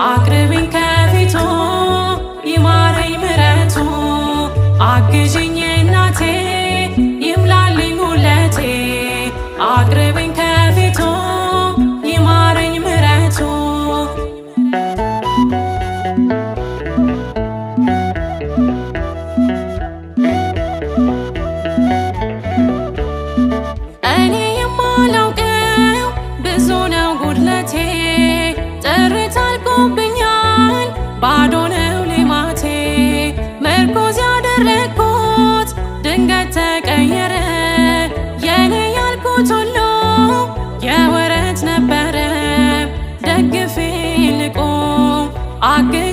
አቅርቢኝ ከፊቱ ይማረኝ ምሕረቱ። አግዥኝ እናቴ ይምላልኝ ጉድለቴ፣ አቅርቢኝ ከፊቱ ይማረኝ ምሕረቱ። እኔ የማላውቀው ብዙ ነው ጉድለቴ፣ ጥሪት አልቆብኛል ባዶ